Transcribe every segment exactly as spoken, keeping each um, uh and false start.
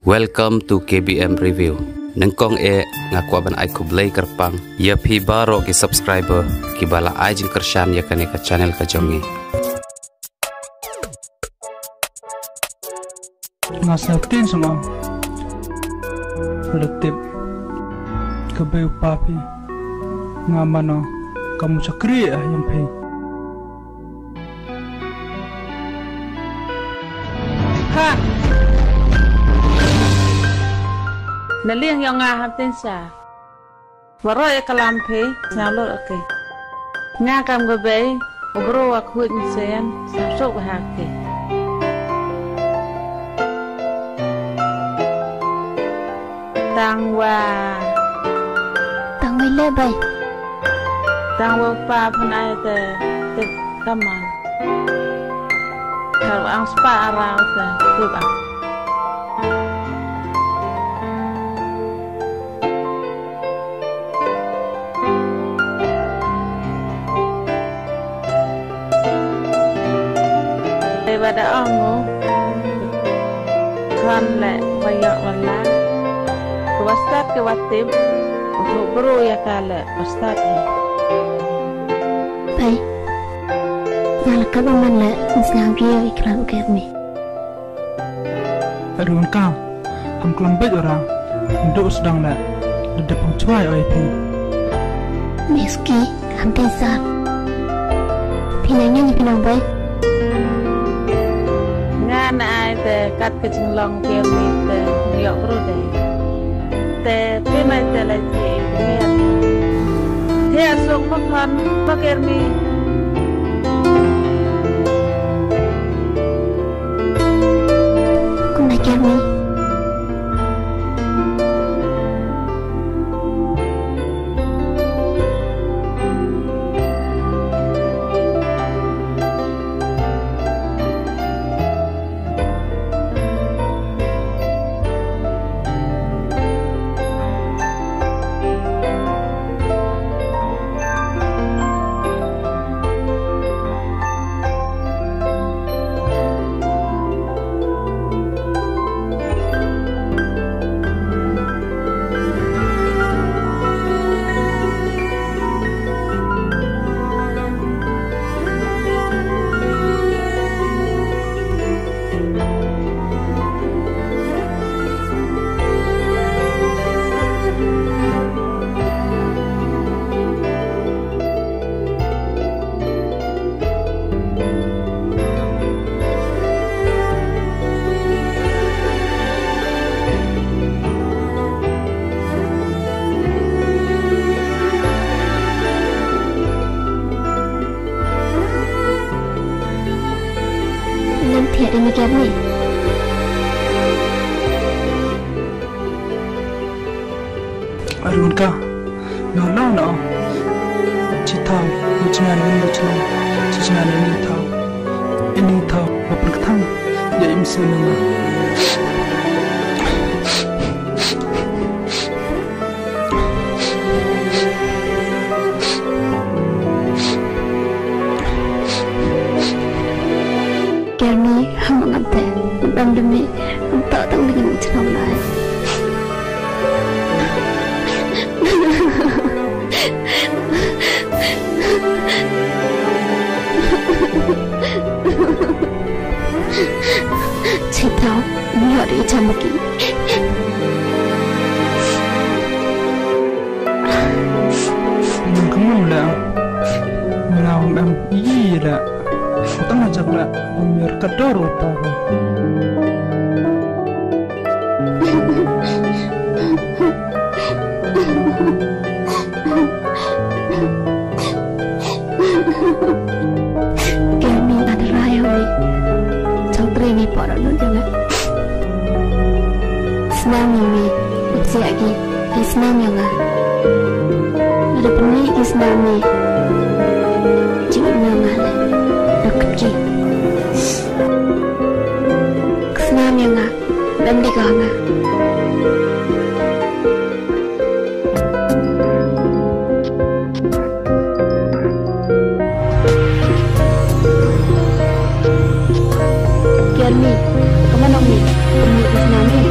Welcome to K B M Review. Nyngkong eh nga kwah ban ai khublei kyrpang ïa phi baroh ki subscriber kiba la ai jingkyrshan ïa kane ka channel ka jong ngi. Nga sngewthuh sngewbha. Lutip ka bei u pa phi. Nga mano ka mu chakri ah ïa phi. Ha. Na liang ïa nga ham tin sa. Waroh ïa ka lam phi, sñiaw lut, okay. Nga kam ka bei, u bru wa khuid msien, sñiaw suk bha ki. Tang wa. Tang wa le bei. Tang wa pa pun ai te, te kaman. Kar ang spa arau te, tu ba. Te ba da ong u. Tuan le wa ïoh wa la. Ka wa stad ka wa tip. U bru ïa ka le wa stad hi. Pai. Nga la ka ba man le, ngi sñiaw ki ïa i kra u ker mi. Ruan ka, ham klam beit ora, ndu sdang le, da dep pang chwai oi phi. Miski, ham te sar. Phi na ngi phi nong bai. Nga na ai te kat ka jinglong phi mi te yok ru de. Te phi mai te lai ti phi. Te asuk ma khan ma ker mi. Kumba ker mi. Ngam thiah ïa me Germi. Arun ka, nga long na. Chi thaw, u jngan ni u jngan, chi jngan ni thaw. Ini thaw, ba pyrkhat ïa im sien na. Germi, ha ma ngam te, ngam dum ni, ngam to tang ding ngam chnong lai. Chitao, nyo ri chama ki. Nang kemam la. Nang em i la. Tang ajak la. Mir ka dor upa. Germi, ada raya wi. Chau trei ni para no jangan. Snam ïa me, ïa psiah ki, ïa snam ïa nga. Lada pynmih ki snam me, jingim ïa nga leh, da kut ki. Snam ïa nga, bym dei ka ha nga. Germi, ka manok mi, ka manok mi ka snam mi.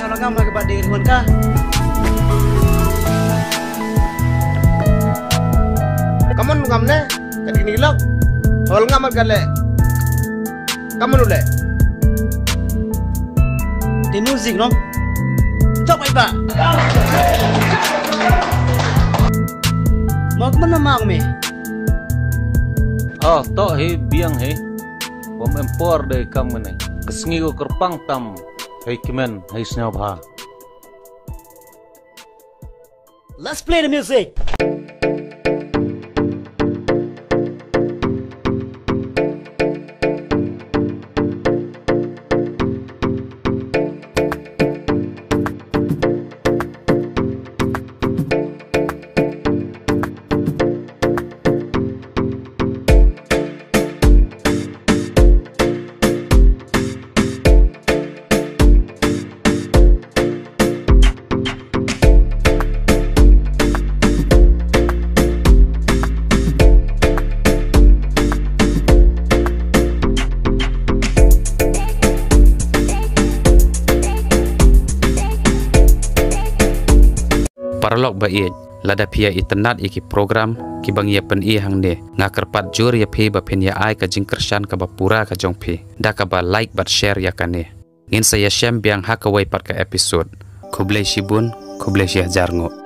Ka long ngam ha ka birthday ka ri hmon ka. Ka mon ngam ne, ka dei ni lok. Hol ngam ka le. Ka mon u le. Dei music no. Chok ai ba. Mo ka mon ma ma me. Oh, to hi biang hi. Bym em por dei kam ngane. Ka sngi ko kyrpang tam. Hei kmen, hei sngewbha. Let's play the music. Paralok ba ïeit, lada phi ïa itynnad ïa ki program kiba ngi ïa pyni hangne, nga kyrpad jur ïa phi ba phin ïa ai ka jingkyrshan kaba pura ka jong phi da kaba like bad share ïa kane. Ngin sa ïashem biang ha kawei pat ka episode. Khublei shibun, khublei shihajar nguh.